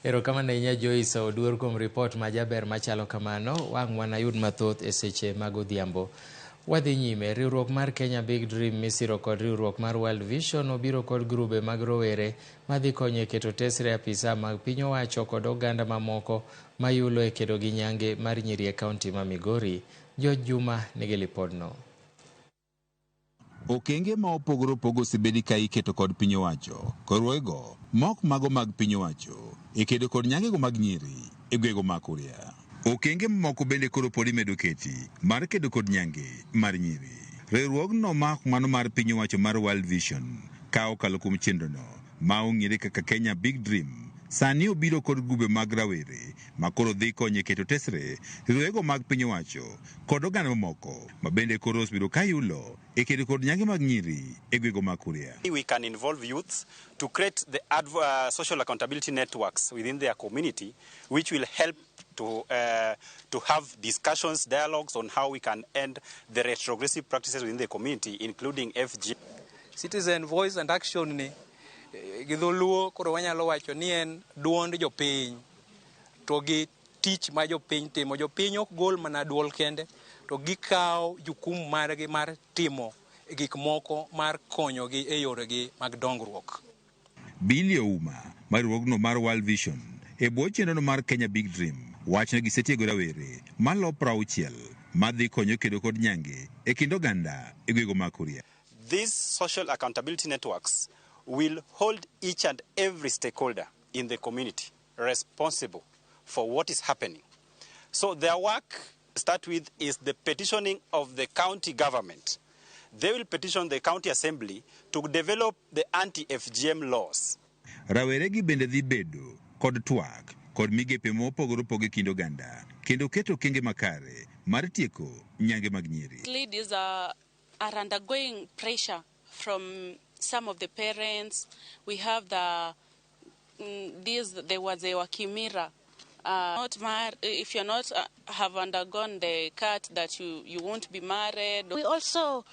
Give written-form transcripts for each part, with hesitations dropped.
Erokamano ahinya Joyce Oduor kuom ripot majaber machalo kamano. Wang' wanayud mathoth e seche mag odhiambo. Wadhi nyime, riwruok mar Kenya Big Dream misiro kod riwruok mar World Vision obiro kod grube mag rowere madhi konyo e keto tesre apisa mag piny owacho kod oganda mamoko mayulo e kedo gi nyange mar nyiri e kaunti ma Migori. George Juma nigi lipodno. Okenge ma opogore opogore osebedi ka iketo kod piny owacho korwego ma ok mago mag piny owacho e kedo kod nyangego mag nyiri e gwego ma Kuria. Okenge mamoko bende koro pod imedo keti mar kedo kod nyange mar nyiri. Riwruogno ma ok mano mar piny owacho mar World Vision ka okalo kuom chenrono ma ong'ere kaka Kenya Big Dream sani obiro kod grube mag rawere ma koro dhi konyo e keto tesre riwruogego mag piny owacho kod oganda mamoko ma bende koro osebedo ka yulo e kedo kod nyange mag nyiri e gwego ma Kuria. We can involve youths to create the social accountability networks within their community, which will help to have discussions, dialogues on how we can end the retrogressive practices within the community, including FG. Citizen Voice and Action ni gi dholuo koro wanyalo wacho ni en duond jopiny to gi tich ma jopiny timo. Jopiny ok gol mana duol kende to gikawo jukumu margi mar timo gik moko mar konyogi e yoregi mag dongruok. Billy Ouma mar riwruogno mar World Vision e bwo chenrono mar Kenya Big Dream wacho ni gisetiego rawere malo 60 madhi konyo kedo kod nyange e kind oganda e gwego ma Kuria. These social accountability networks will hold each and every stakeholder in the community responsible for what is happening. So their work start with is the petitioning of the county government. They will petition the county assembly to develop the anti-FGM laws. Rawere gi bende dhi bedo kod twak kod migepe mopogore opogore e kind oganda kendo keto okenge makare mar tieko nyange mag nyiri. Ladies are undergoing pressure from some of the parents. We have the wazee wa kimila. Not if you're not have undergone the cut, that you won't be married. We also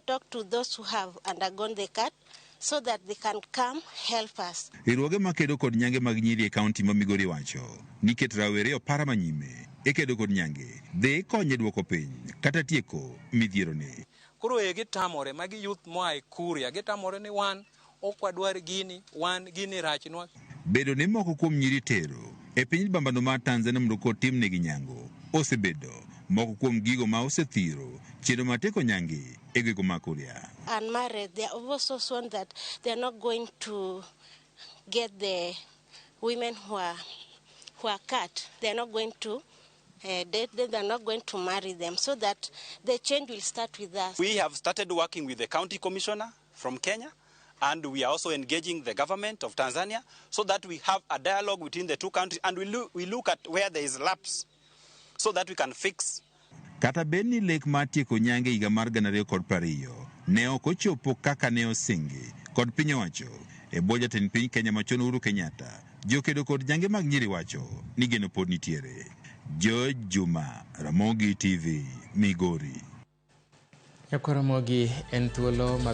talk to those who have undergone the cut so that they can come help us. Riwruoge makedo kod nyange mag nyiri e kaunti ma Migori wacho ni keto rawere opara manyime e kedo kod nyange dhi konyo e duoko piny kata tieko midhiero ni. Koro e gitamore magi youth moa e Kuria gitamore ni wan ok wadwar gini, wan gini rachnwa. Bedo ni moko kuom nyiri tero e piny bambano mar Tanzania mondo kotimnegi nyango osebedo moko kuom gigo ma osethiro chenro mar tieko nyange e gwego ma Kuria. Unmarried, they are also sworn that they are not going to get the women who are cut. They are not going to date them, they are not going to marry them, so that the change will start with us. We have started working with the county commissioner from Kenya, and we are also engaging the government of Tanzania so that we have a dialogue between the two countries, and we look at where there is lapse so that we can fix. Kata bed ni lek mar tieko nyange higa mar 2020 ne ok ochopo kaka ne osingi kod piny owacho e bwo jatend piny Kenya machon Uhuru Kenyatta, jokedo kod nyange mag nyiri wacho ni geno pod nitiere. George Juma, Ramogi TV, Migori. Nyakwar Ramogi en thuolo ma